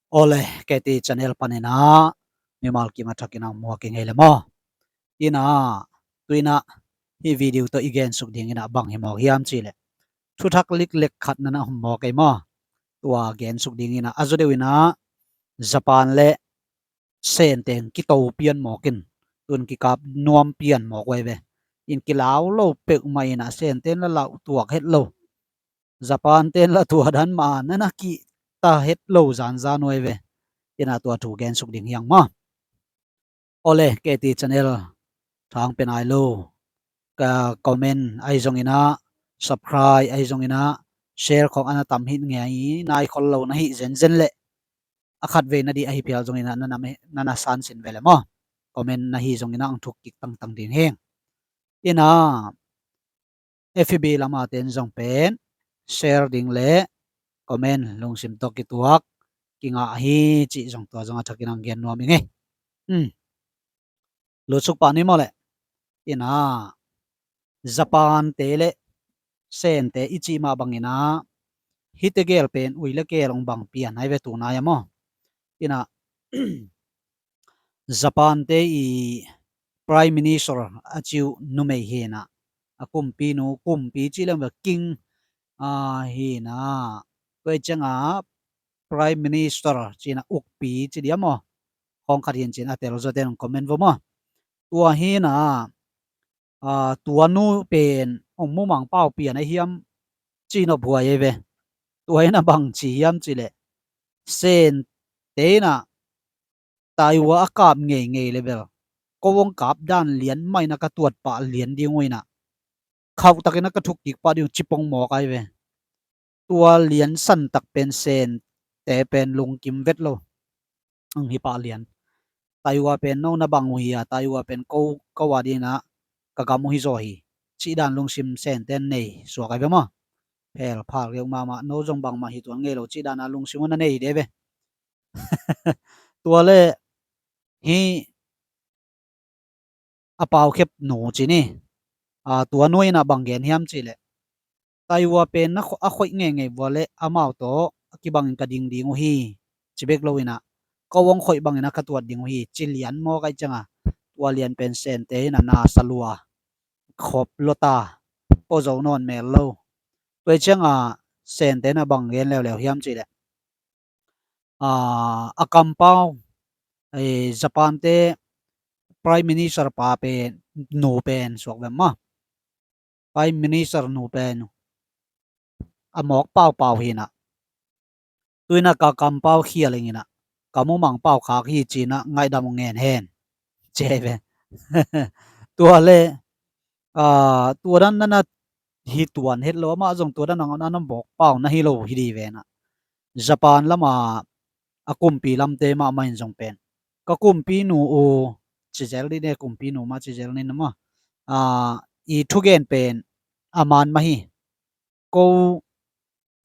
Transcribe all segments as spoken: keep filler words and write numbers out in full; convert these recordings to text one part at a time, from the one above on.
Awle, K T channel panin ah mimal kim a thakin ah muak i ngei le maw? Inah, tu inah hih video tawh i gensuk ding inah bang hi mawk hiam cihleh, thuthak liklek khat na na om mawk ei maw? Tua gensuk ding inah a zaw deuh inah Japan le Sen teng kito pian mawk in, tun kikap nuam pian mawk uh ai ve. In kilau lo peuhmah inah Sen ten la lauh tuak het lo, Japan ten la tua dan mah na na kihta het lo zanzan uh ai ve. Inah tua thu gensuk ding hi hang maw? Awle, K T channel thang pe nai lo, ka comment ahi zong inah, subscribe ahi zong inah, share khawng a na tam hih ngei nai khol lo na hih zenzen leh, a khat vei na dih ahi phial zong inah na na, na na sansin ve le maw? Comment na hi zong inah ang thuk kik tangtang ding hi. Inah F B lam a ten zong pen share ding le comment lungsim tawh kituak kingah hi cih zong tua zong a thakin ang gen nuam i ngei. Hmm. Lutsuk pah ni maw leh? Inah Japan te le Sen te i cih mah bang inah hihte gel pen ui le kel ong bang pian ai ve tunai a maw? Inah Japan te i Prime Minister a ci uh numei hi inah, a kumpi nu, kumpi cih lem ve king, ah, hi inah, tua i ciangah Prime Minister ci inah ukpi ci dia maw? Khawng khat hi in ci inah a tel zawte nong comment vo maw? Tua hi inah, ah, tua nu pen ong mumang pau pian ahi hiam ci nop huai ai ve. Tua inah bang ci hiam cihleh, Sen te inah Taiwan a kap ngeingei le bel, ko ong kap dan lian mah inah ka tuat pah lian ding uh inah, khauh takin ah ka thuk kik pah ding uh ci pong mawk ai ve. Tua lian san tak pen Sen te pen lungkim vet lo. Ang hi pah lian. Taiwan pen no na bang uh hi a, Taiwan pen ko, ko a ding inah ka gam uh hi zaw hi, cih dan lungsim Sen ten nei suak ai ve maw? Phel phal keuh mahmah, no zong bangmah hi tuan ngei lo cih dan a lungsim uh na nei hi de ve. Tua le hih a pau khep nu ci ni. Ah, tua nu inah bang gen hiam cihleh, Taiwan pen na kho-, a khoih ngeingei vua le amau tawh a kibangin ka ding ding uh hi, ci bek lo inah, ko ong khoih bangin ah ka tuat ding uh hi, ci lian mawk ai ciangah, tua lian pen Sen te inah na sa lua, khop lota, pua zo nawn mel lo. Tua i ciangah Sen te inah bang gen leuleu hiam cihleh, ah, a kampau, eh, Japan te Prime Minister pa pen, nu pen suak ve maw? Prime Minister nu pen a mawk paupau hi inah, tu inah ka kampau khial ing inah, ka mumang pau khak hi ci inah ngaihdam uh ngen hen, ci ai ve. Tua le, ah, tua dan na na hi tuan het lo, amah zong tua dan a na na mawk pau na hi lo hi di ve inah. Japan lam a, a kumpi lamte mahmah in zong pen, ka kumpi nu uh, ci zel dih ne, kumpi nu mah ci zel ni na maw? Ah, i thugen pen a man mah hi. Ko,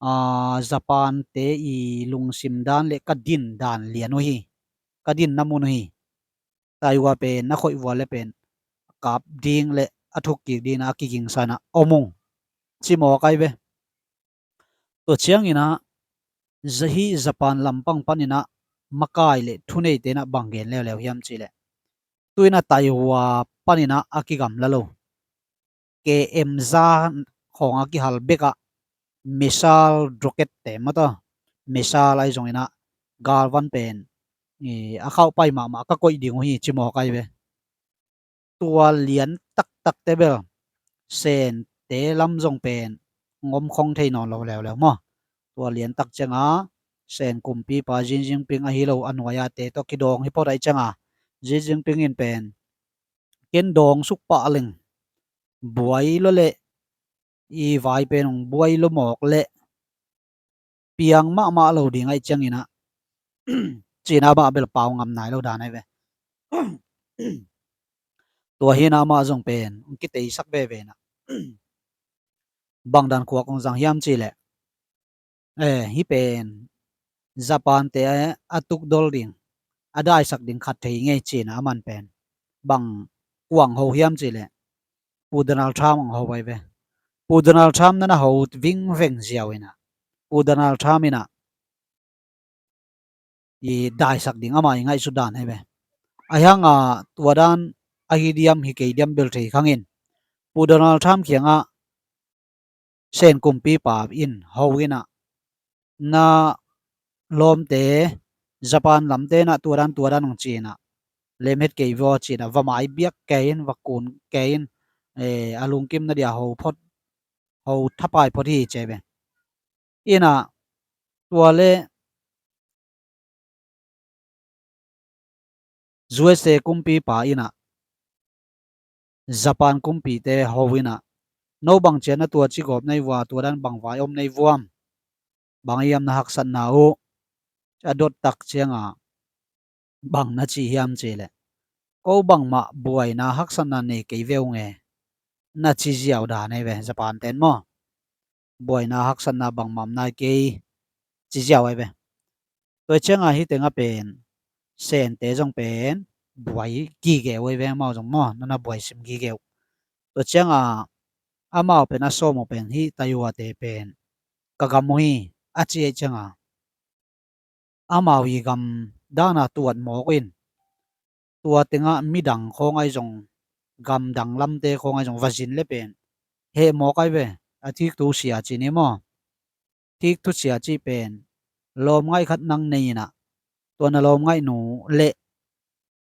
ah, Japan te i lungsim dan le ka din dan lian uh hi, ka din na mun uh hi. Taiwan pen na khoih vua le pen kap ding le a thuk kik ding inah a kigingsa inah om ung, ci mawk ai ve. Tua ciang inah, za-, hih Japan lampang pan inah makai le thuneite inah bang gen leuleu hiam cihleh, tu inah Taiwan pan inah a kigamla lo, K M za khawng a kihal bekah missile, rocket te maw ta, missile ahi zong inah galvan pen, i, a khauh pai mahmah ka koih ding uh hi, ci mawk ai ve. Tua lian taktakte bel Sen te lam zong pen ngom khong thei nawn lo leuleu maw? Tua lian tak ciangah Sen kumpipa Xi Jinping ahi lo a nuai-a te tawh kidawng hi phot ai ciangah, Xi Jinping in pen, ken dawng suk pah leng buai lo le, i vai pen hong buai lo mawk le, piang mahmah lo ding ai ciang inah, ci inah amah bel pau ngam nai lo dan ai ve. Tua hi inah amah zong pen hong kiteisak veve inah, bang dan khuak hong zang hiam cihleh, eh, hih pen Japan te a tukdol ding, a daisak ding khat thei ngei ci inah aman pen bang kuang ho hiam cihleh, Pu Donald Trump ang ho ai ve. Pu Donald Trump na na ho vingveng ziau inah, Pu Donald Trump inah i daisak ding amah i ngaihsut dan hi ve. Ahi hanga tua dan ahi diam hi kei diam bel thei khangin Pu Donald Trump kiangah Sen kumpipa in ho inah na lawmte Japan lamte inah tua dan tua dan hong ci inah lemhet kei vua ci inah va mai biak kei in va kun kei in, eh, a lungkim na dia ho phot ho thapai phot hi ci ve. Inah tua le U S A kumpipa inah Japan kumpite ho inah no bang cian na tua ci gawp nei vua, tua dan bang vai om nei vuam, bang hiam na haksatna uh a dot tak cianga bang na ci hiam ci le ko bangmah buaina haksatna nei kei veu nge na ci ziau dan ei ve Japan ten maw. Buaina haksatna bangmah nai kei ci ziau ei ve. Tua cianga hi tenga pen Sente zong pen buai gige uh ei ve amau zong maw, nana buai sim gige uh. Tua cianga amau pen a sawm uh pen hi Taiwate pen ka gam uh hi a ci ei cianga amau i gam dana tuat mawk in tua tengah midang khawng ai zong gamdang lamte khawng ai zong va zin le pen heh mawk ai ve. A thik thu sia ci ni maw? Thik thu sia ci pen lawm ngaih khat nang nei inah tua na lawm ngaih nu le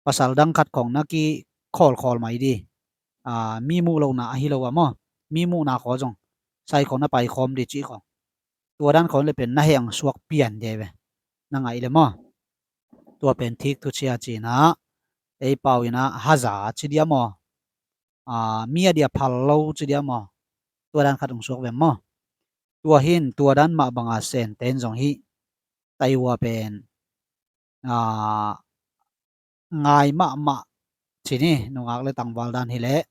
pasal dang khat khawng na ki khawlkhawl mai di. Mi muh lohna ahi lo a maw, mi muhna khaw zong sai khawng na pai khawm di cih khawng tua dan khawng le pen na heng suak pian di ai ve. Na ngaih le maw? Tua pen thik thu sia ci inah ei pau inah haza ci dia maw? Mi a dia phal lo ci dia maw? Tua dan khat hong suak ve maw? Tua hin tua dan mah banga Sente in zong hi Taiwa pen ngai mahmah ci ni, nungak le tangval dan hi leh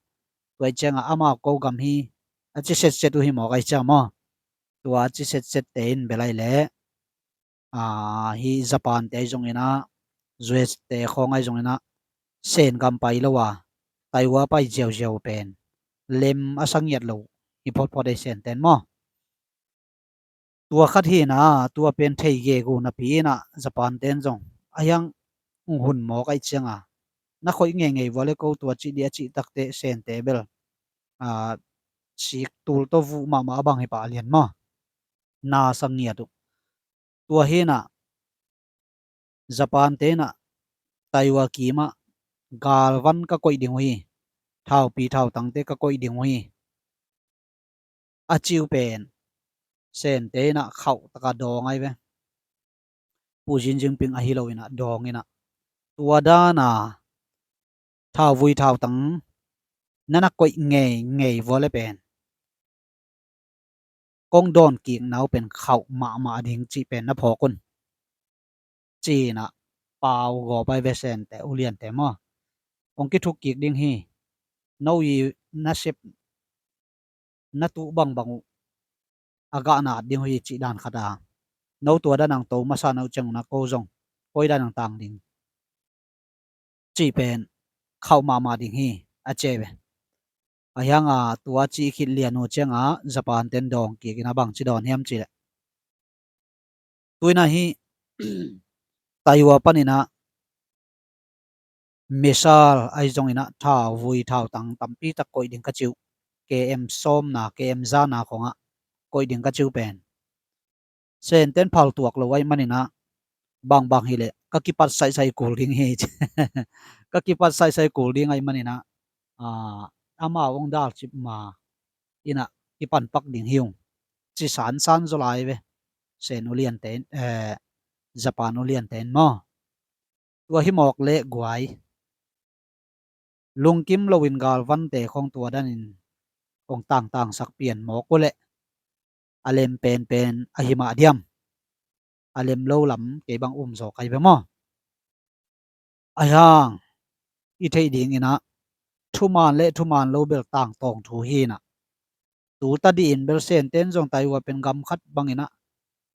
tua i cianga amau ko gam hi a ci setset uh hi mawk ai ciang maw? Tua a ci setset te in belai leh hi Japan te ai zong inah U S te khawng ai zong inah Sen gam pai lo a Taiwa pai ziauziau pen lem a sangiat lo hi photphot ei Sente in maw? Tua khat hi inah tua pen thei gegu napi inah Japan ten zong a hiang hong hun mawk ai cianga na khoih ngeingei vua le ko tua cih di a cih takte Sente bel sik tul tawh vuh mahmah a bang hi pah a lian maw? Na sangiat uh. Tua hi inah Japan te inah Taiwa kimah galvan ka koih ding uh hi, thaupi thautangte ka koih ding uh hi a ci uh pen Sente inah khauh taka dawng ai ve. Pu Xi Jinping ahi lo inah dawng inah tua dana thauvui thautang nana koih ngeingei vua le pen kong dawn kikna uh pen khauh mahmah ding cih pen na phawk un ci inah pau gawp ai ve Sente uliante maw? Kong kithuk kik ding hi. No i nasep na tuh bangbang uh a gahna at ding uh hi cih dan khat a no tua dan ang to masa na uh ciang uh na ko zong koi dan ang tang ding cih pen khauh mahmah ding hi a ci ai ve. A hianga tua cih khit lian uh cianga Japan ten dawng kik inah bang ci dawn hiam ci leh tu inah hi Taiwa pan inah missile ai zong inah thauvui thautang tampi tak koih ding ka ci uh. K M sawmna K M zana khawngah koih ding ka ci uh pen Senten phal tuak lo ai maninah bangbang hileh ka kipat saisai kul ding hi. Ka kipat saisai kul ding ai maninah amau hong dalcip ma inah kipan pak ding hi ung ci sansan zaw lai ve. Sen uliante in, Japan uliante in maw? Tua hi mawk leh guai lungkim loin galvante khawng tua danin hong tangtangsak pian mawk uh leh a lem penpen ahi mah diam? A lem lo lam kei bang um zaw kai ve maw? Ahi hang i theih dinginah thuman le thuman lo bel tangtawng thu hinah tu tadih in bel Senten zong Taiwan pen gam khat banginah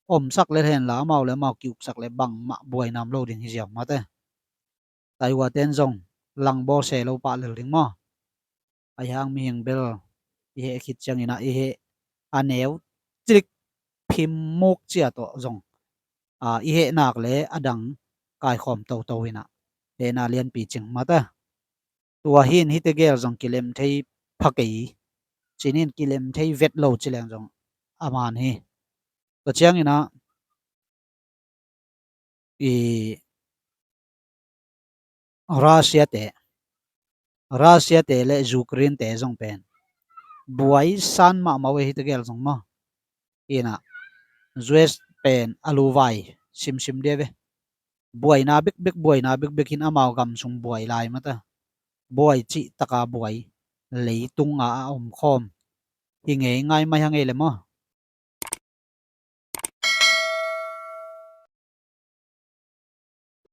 omsak le henla amau le amau kiuksak le bangmah buainam lo ding hi ziau mate. Taiwan ten zong langbawl se lo pah lel ding maw? Ahi hang mihing bel i heh khit cianginah i heh a neu cilik phim muk cia tawh zong i heh nak le a dang kaikhawm toto inah, hehna lianpi cing mata. Tua hin hihte gel zong kilem thei pha kei, cinin kilem thei vet lo ci leng zong a man hi. Tua cianginah i Russia te, Russia te le Ukraine te zong pen buai san mahmah uh e, hihte gel zong maw. Inah U S pen a luvai simsim dia ve. Buaina bekbek, buaina bekbek hin amau gam sung buai lai mata. Buai cih taka buai, leitunga a omkhawm hi ngei ngai mai ha ngei le maw.